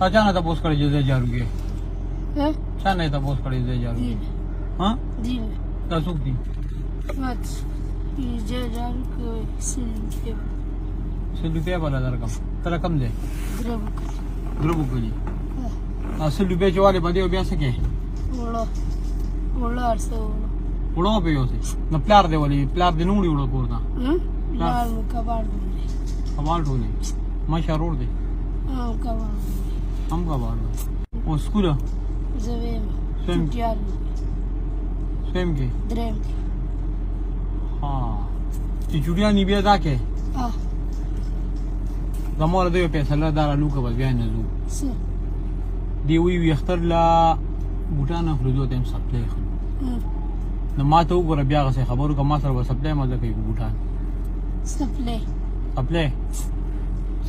تا چا نه تپوس کړی چې زه جارو کې؟ ها؟ چا نه تپوس کړی چې زه جارو کې؟ ها، دي. دا څوک دي؟ مات زه جارو کې 100 روپۍ. 100 روپۍ به له درکم. ته کم دی؟ درې وکړي. درې وکړي. 100 روپۍ چې والې به دی بیا څه کې؟ وړه وړه، هر څه وړه. وړو به یوسې نو پلار دی ولې؟ پلار دې نه وړي وړه کور ته؟ پلار مې کباړ دی. کباړ ټولې. مشر ورور دی؟ هم کباړ دی. هم کباړ دی. او سکول؟ زه ویم. سم. چوټیال. سم کې؟ دریم دی. ها، چې چوټیان بیا دا کې؟ ها. زموږ له دوی فیصله دار لوکه بس بیا نه ځو. څه؟ دی وی وی اختر لا بوټان اخلو، دوی ته هم سپلی اخلو. نو ما ته وګوره، بیا هغسې خبرو که ما سره به سپلی مزه کوي که بوټان؟ سپلی. سپلی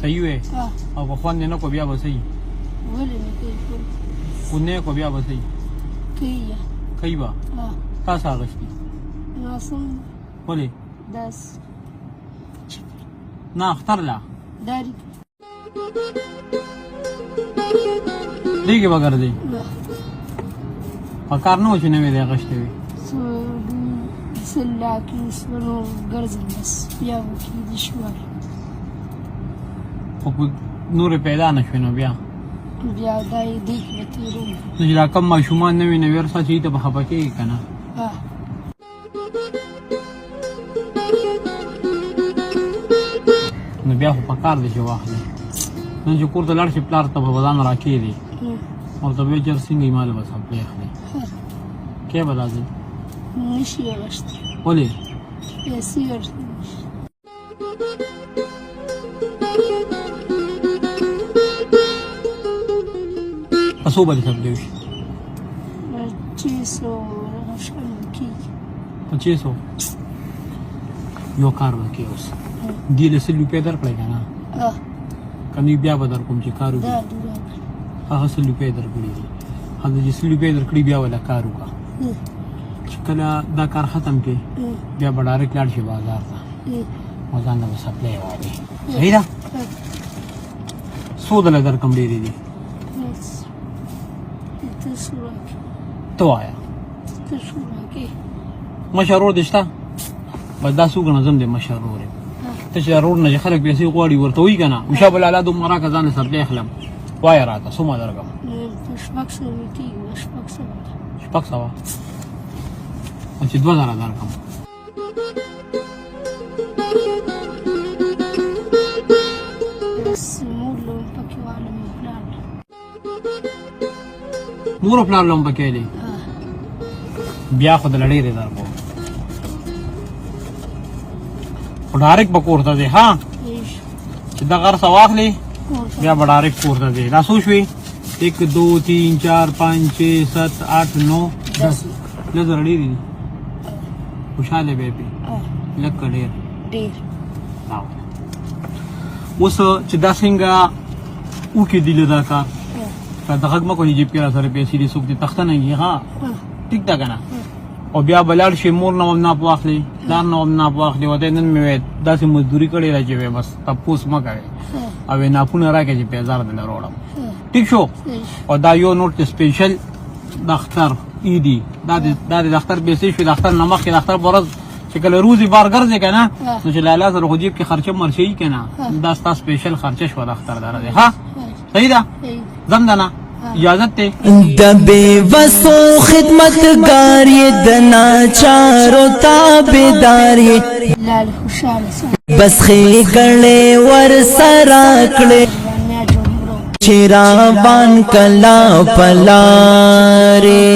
صحیح وې؟ ها. او که خوند یې نه کو بیا به صحیح؟ ولې نه کوي خوند؟ خو نه کو بیا به صحیح؟ کوي. کوي به. ها. تا څه اخیستي؟ ناسم. ولې؟ داس. نه، اختر لا. داري. دې کې به ګرځې؟ نه. په کار نه و چې نوې دی اخیستی وي. سلاکي سلو ګرځم، بس بیا وکي دي شوال. خو په نورې پیدا نه شوې نو بیا؟ بیا دا یې دې کې به تېروم. نو چې دا کم ماشومان نوې نوې ورسه چې ته به خفه کېږې که نه؟ ها. نو بیا خو په کار دی چې واخلې. نن چې کور ته لاړ شي، پلار ته به ځان راکېږي، ورته به چېر څنګه یې مال به سپلی اخلي کې به راځي. نشي اخیستی. ولې؟ پیسې ورته نشي. په څو باندې سپلی وشي؟ 600 شان کېږي. په 600. یو کار وکړې، اوس دې له 100 روپۍ درکړی که نه؟ ها. که نه بیا به در کوم چې کار دا وکړي. دوه. هغه 100 روپۍ درکړي دي. هغه چې 100 روپۍ درکړي، بیا ولا کار وکړه چې کله دا کار ختم کړي، بیا به ډایرکټ لاړ شي بازار ته او ځان له به سپلی والي. صحیح ده؟ څو دله درکم؟ ډېرې دي. بس ته څه راکې؟ ته وایه. ته څه راکې؟ مشر ورور دې شته؟ بس دا څو ګڼه زم دی مشر ورور یم. ته چې ورور نه چې خلک پیسې غواړي ورته وایي که نه، وشا به لالا دومره راکړه، ځان له سپلی اخلم. وایه راته، څومره درکم؟ په 600 کېږي، 600. 600 او چې 2000 درکم؟ بس مور له هم پکې والم، پلار له. مور او پلار له هم پکې دی. بیا خو د لړې درکو، خو ډایرکټ به کور ته ځې. ها، چې دا غر څه واخلې، بیا به ډایرکټ کور ته ځې. دا څو شوې؟ 1، 2، 3، 4، 5، 6، 7، 8، 9، 10. 10,000 ډېرې دي. خوشحاله به پې لږ که ډېر؟ ډېر. اوس چې دا څنګه وکړي دي له دا کار که د غږ مه کوئ، جیب کې را سره پیسې دي، څوک دې تخته نه کړي. ها، ټیک ده که نه؟ او بیا به لاړ شي، مور نه هم ناپ واخلي، پلار نه هم ناپ واخلي. ورته نن مې وایي داسې مزدوري کړې ده چې وایي بس تپوس مه کوې، او یې ناپونه راکړې چې پیزار دې له راوړم. ټیک شو؟ او دا یو نوټ چې سپیشل د اختر عیدي، دا د اختر پیسې شوې. د اختر نه مخکې، د اختر په ورځ چې کله روزي بار ګرځې که نه، نو چې لالا سره خو جیب کې خرچه مرچه یي که نه، دا ستا سپیشل خرچه شوه د اختر د ورځې. ها، صحیح ده؟ ځم ده نه، اجازت ته. د بے وسو خدمتګار یې، د ناچارو تابعدار یې. لال خوشاله سه. بس ښېګڼې ور سره کړې چې روان کلا پلارې.